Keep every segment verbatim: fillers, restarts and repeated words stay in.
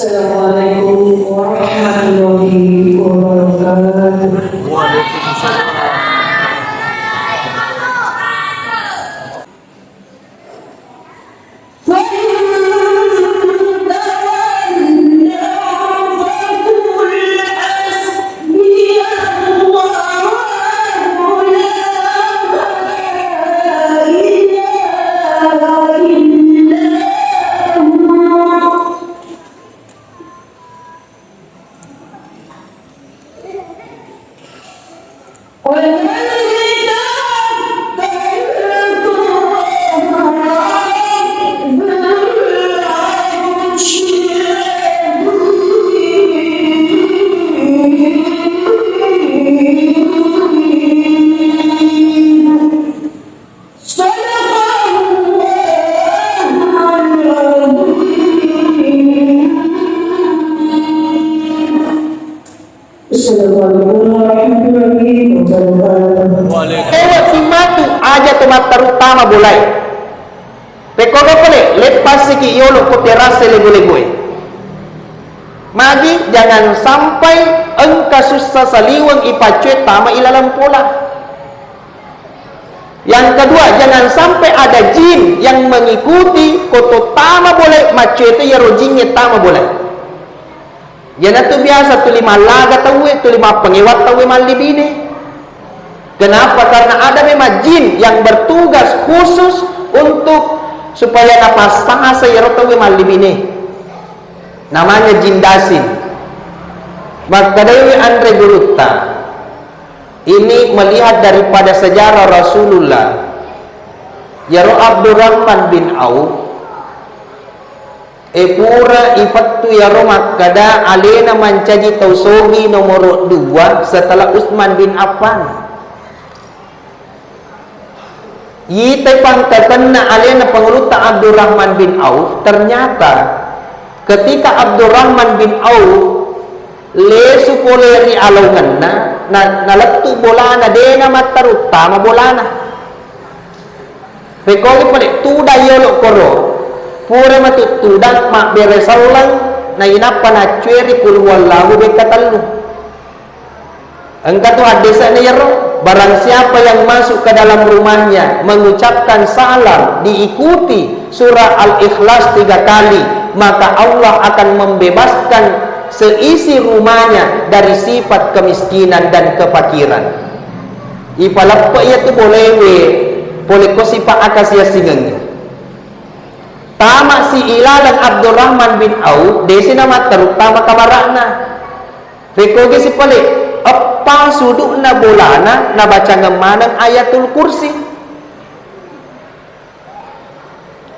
Assalamualaikum warahmatullahi wabarakatuh. Assalamualaikum warahmatullahi wabarakatuh. Ewa simatu aja to mattaruttama bolae. Pekkoga pole, leppasiki yolo ko terase lebo-leboe. Magi jangan sampai engka sussa saliweng ipaccue tama ilalang pola. Yang kedua, jangan sampai ada jin yang mengikuti ko to tama bolae, maccue to iyaro jingnge tama bolae. Iyanatu biasa tuli mallaga tauwe, tuli mappangewa tauwe mallibine. Kenapa? Karena ada memang jin yang bertugas khusus untuk supaya napassasa iyaro tauwe mallibine. Namanya jin dasin. Makkedaiwi anre gurutta, ini melihat daripada sejarah Rasulullah. Iyaro Abdurrahman bin Auf, e, pura ifettu iyaro makkeda alena mancaji tau sogi nomoro dua setelah Utsman bin Affan. Itai pangkatenna alena Pangulutta Abdurrahman bin Auf, ternyata ketika Abdurrahman bin Auf lesu pole ri alaungenna, na-, nalettu bolana, dena mattaruttama bolana. Rekkogi pale tudang yolo koro, pura matu tudang mabbere selleng, nainappa naccueri Qul Huwallahu bekka tellu. Engka tu haddese'na iyaro, barang siapa yang masuk ke dalam rumahnya mengucapkan salam diikuti surah Al-Ikhlas tiga kali, maka Allah akan membebaskan seisi rumahnya dari sifat kemiskinan dan kefakiran. Ipaleppe iyatu bolewe pole ko sipa akasiasingeng. Tama si ilaleng Abdurrahman bin Auf, desi namatteru tama kamara'na. Rekkogi sipale, eppa sudu'na bolana nabacangeng maneng Ayatul Kursi.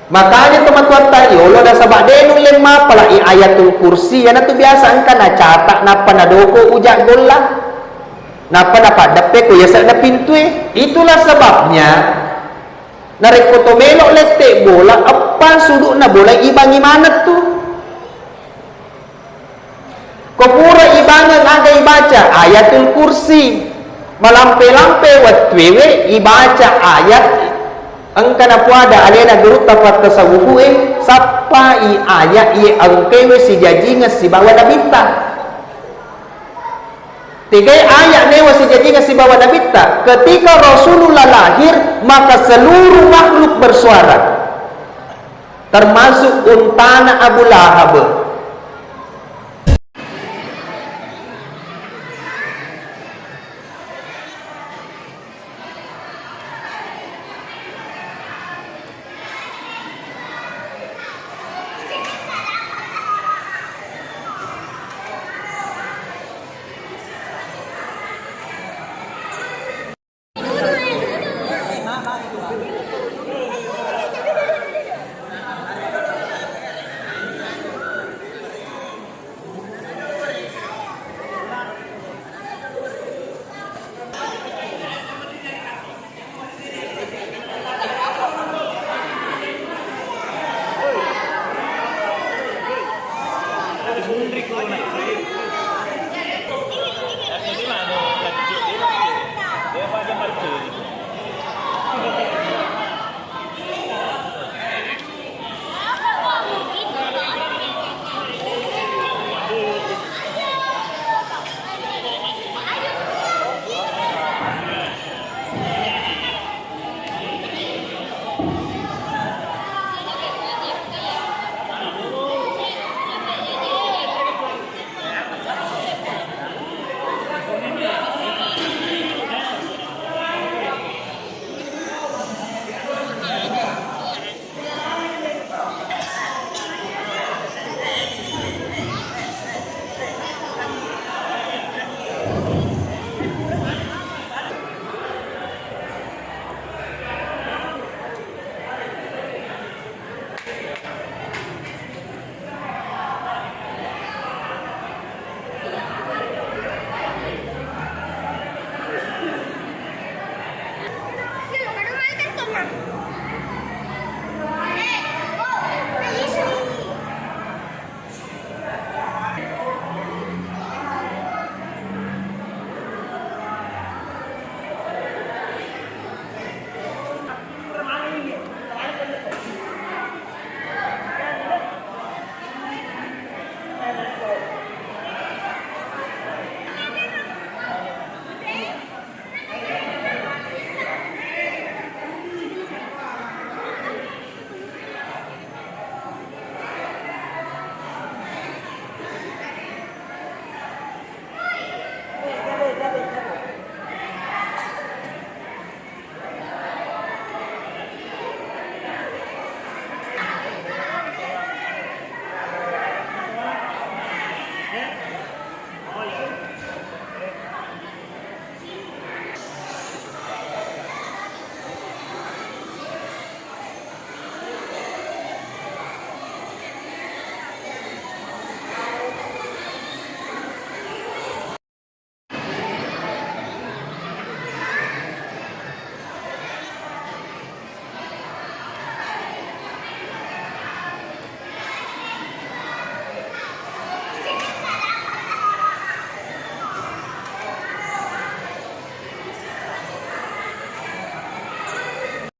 Makanya tomatoatta yolo nasaba de nulle mapalai Ayatul Kursi, iyanatu biasa engka nacata nappa nadoko uja golla. Nappa napaddeppe ko yase'na pintue. Itulah sebabnya narekko to melo lette bola, eppa sudu'na bola ibangi manettu. Ko pura ibangeng aga ibaca Ayatul Kursi, malampe-lampe wettuewe ibaca ayat engka napuada alena gurutta pattasawufu'e, sappai ayat iye engkewe sijajingeng sibawa nabitta. Tegai ayat newa sijajingeng sibawa nabitta, ketika Rasulullah lahir, maka seluruh makhluk bersuara. Termasuk untana Abu Lahab.